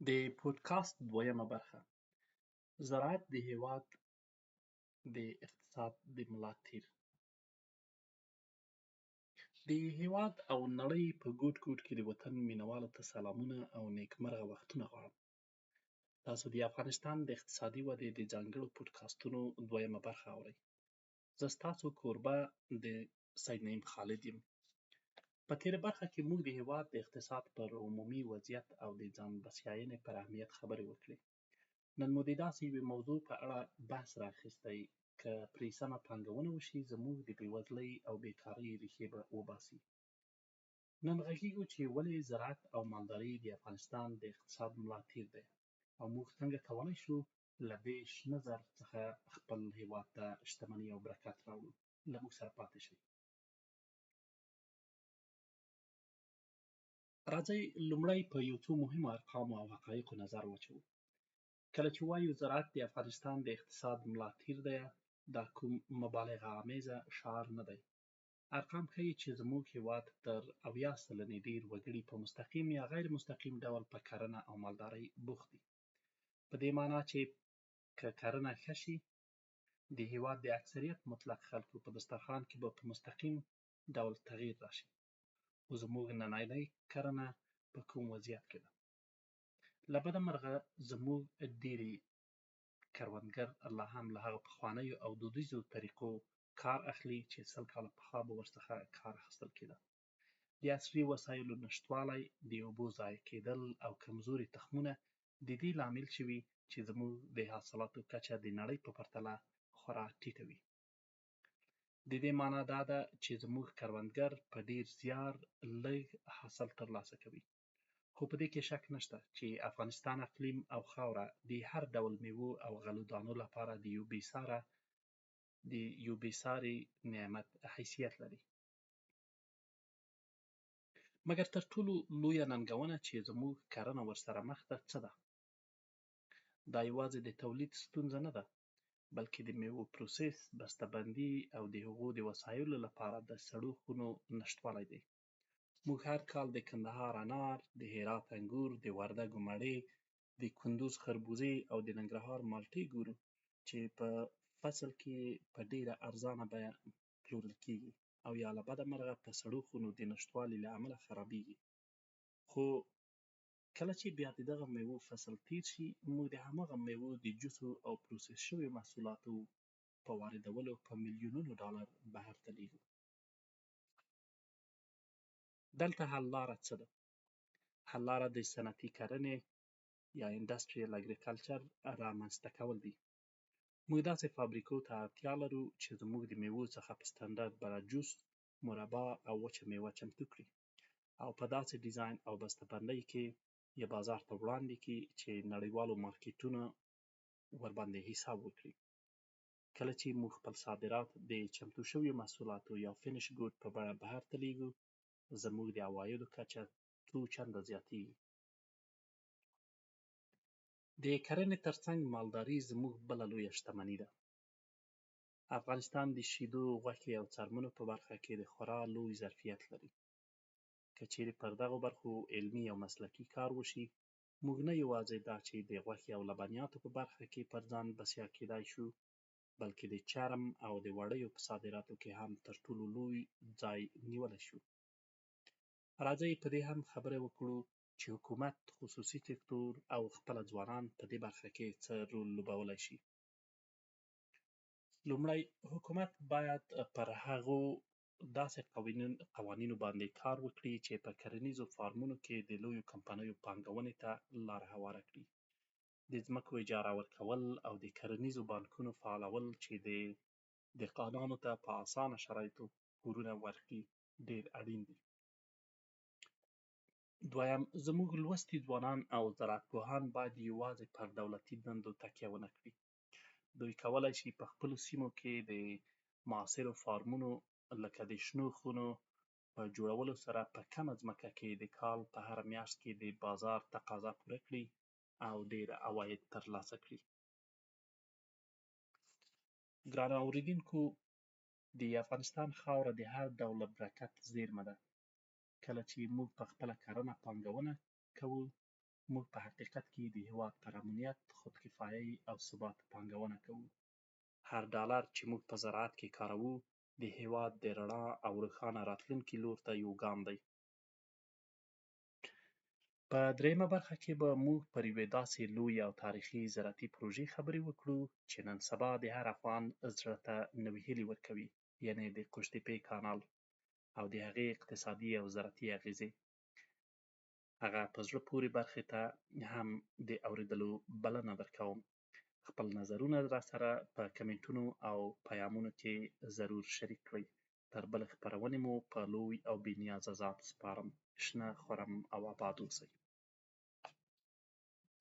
د پوډکاسټ دویمه برخه: زراعت د هېواد د اقتصاد د ملا تیر. د هېواد او نړۍ په ګوټ ګوټ کې د وطن مینوالو ته سلامونه او نیکمرغه وختونه غواړم. تاسو د افغانستان د اقتصادي ودې د ځانګړو پوډکاسټونو دویمه برخه اورئ. زه ستاسو کوربه د سید نعیم خالد یم. په تېره برخه کې موږ د هېواد د اقتصاد پر عمومي وضعیت او د ځان بسیاینې پر اهمیت خبرې وکړې. نن مو د داسې یوې موضوع په اړه بحث راخیستی، که پرې سمه پانګونه وشي، زموږ د بېوزلۍ او بېکارۍ ریښې به وباسي. نن غږیږو چې ولې زراعت او مالداري د افغانستان د اقتصاد ملا تیر دی او موږ څنګه کولی شو له دې شنه زر څخه خپل هېواد ته شتمني او برکت راوړو. له موږ سره پاتې شئ. راځئ لومړی په یو څو مهمو ارقامو او حقایقو نظر واچوو. کله چې وایو زراعت د افغانستان د اقتصاد ملا تیر دی، دا کوم مبالغه آمیزه شعار نه دی. ارقام ښيي چې زموږ هېواد تر 70 سلنې ډېر وګړي په مستقیم یا غیر مستقیم ډول په کرنه او مالدارۍ بوخت دي. په دې معنا چې که کرنه ښه شي، د هېواد د اکثریت مطلق خلکو په دسترخوان کې به په مستقیم ډول تغییر راشي. خو زموږ نننۍ کرنه په کوم وضعیت کې ده؟ له بده مرغه زموږ ډېری کروندګر لا هم له هغو پخوانیو او دودیزو طریقو کار اخلي چې 100 کاله پخوا به ورڅخه کار اخیستل کېده. د عصري وسایلو نشتوالی، د اوبو ضایع کېدل او کمزوري تخمونه د دې لامل شوي چې زموږ د حاصلاتو کچه د نړۍ په پرتله خورا ټیټه وي. د دې معنا دا ده چې زموږ کروندګر په ډېر زیار لږ حاصل ترلاسه کوي. خو په دې کې شک نشته چې افغانستان اقلیم او خاوره د هر ډول میوو او غلو دانو لپاره د یو بېساري نعمت حیثیت لري. مګر تر ټولو لویه ننګونه چې زموږ کرنه ورسره مخ ده، څه ده؟ دا یوازې د تولید ستونزه نه ده، بلکې د میوو پروسس، بسته بندي او د هغو د وسایلو لپاره د سړو خونو نشتوالی دی. موږ هر کال د کندهار انار، د هرات انګور، د وردګو مڼې، د کندوز خربوزې او د ننګرهار مالټې ګورو چې په فصل کې په ډېره ارزانه بیه پلورل کېږي او یا له بده مرغه په سړو خونو د نشتوالي له امله خرابېږي. خو کله چې بیا د دغه میوو فصل تېر شي، موږ د هماغه میوو د جوسو او پروسس شویو محصولاتو په واردولو په میلیونونو ډالر بهر ته لیږو. دلته حل لاره څه ده؟ حل لاره د صنعتي کرنې یا انډسټریل اګریکلچر رامنځته کول دي. موږ داسې فابریکو ته اړتیا لرو چې زموږ د میوو څخه په سټنډرډ بڼه جوس، مربا او وچه میوه چمتو کړي او په داسې ډیزاین او بسته بندۍ کې یې بازار ته وړاندې کړي چې نړیوالو مارکیټونو ورباندې حساب وکړي. کله چې موږ خپل صادرات د چمتو شویو محصولاتو یا فینش ګوډ په بڼه بهر ته لیږو، زموږ د عوایدو کچه څو چنده زیاتیږي. د کرنې ترڅنګ مالداري زموږ بله لویه شتمني ده. افغانستان د شیدو، غوښې او څرمنو په برخه کې د خورا لوی ظرفیت لري. که چیرې پر دغو برخو علمي او مسلکي کار وشي، موږ نه یوازې دا چې د غوښې او لبنیاتو په برخه کې پر ځان بسیا کېدای شو، بلکې د چرم او د وړیو په صادراتو کې هم تر ټولو لوی ځای نیولی شو. راځئ په دې هم خبرې وکړو چې حکومت، خصوصي سکتور او خپله ځوانان په دې برخه کې څه رول لوبولی شي. لومړی، حکومت باید پر هغو داسې قوانینو باندې کار وکړي چې په کرنیزو فارمونو کې د لویو کمپنیو پانګونې ته لاره هواره کړي. د ځمکو اجاره ورکول او د کرنیزو بانکونو فعالول چې د دهقانانو ته په اسانه شرایطو پورونه ورکړي، ډېر اړین دي. دویم، زموږ لوستي ځوانان او زراعت پوهان باید یوازې پر دولتي دندو تکیه ونه کړي. دوی کولای شي په خپلو سیمو کې د معاصرو فارمونو لکه د شنو خونو په جوړولو سره په کمه ځمکه کې د کال په هره میاشت کې د بازار تقاضا پوره کړي او ډېر عواید ترلاسه کړي. ګرانو اوریدونکو، د افغانستان خاوره د هر ډول برکت زیرمه ده. کله چې موږ په خپله کرنه پانګونه کوو، موږ په حقیقت حقیقت کې د هېواد پر امنیت، خودکفایۍ او ثبات پانګونه کوو. هر ډالر چې موږ په زراعت کې کاروو، د هېواد د رڼا او روښانه راتلونکي لور ته یو ګام دی. په درېیمه برخه کې به موږ پر یوې داسې لویې او تاریخي زراعتي پروژې خبرې وکړو چې نن سبا د هر افغان زړه ته نوې هیلې ورکوي، یعنې د قوشتېپې کانال او د هغې اقتصادي او زراعتي اغېزې. هغه په زړه پورې برخې ته هم د اورېدلو بلنه درکوم. خپل نظرونه راسره په کمنټونو او پیامونو کې ضرور شریک کړئ. تر بلې خپرونې مو په لوی او بې نیازه ذات سپارم. شنه، خرم او آباد اوسئ.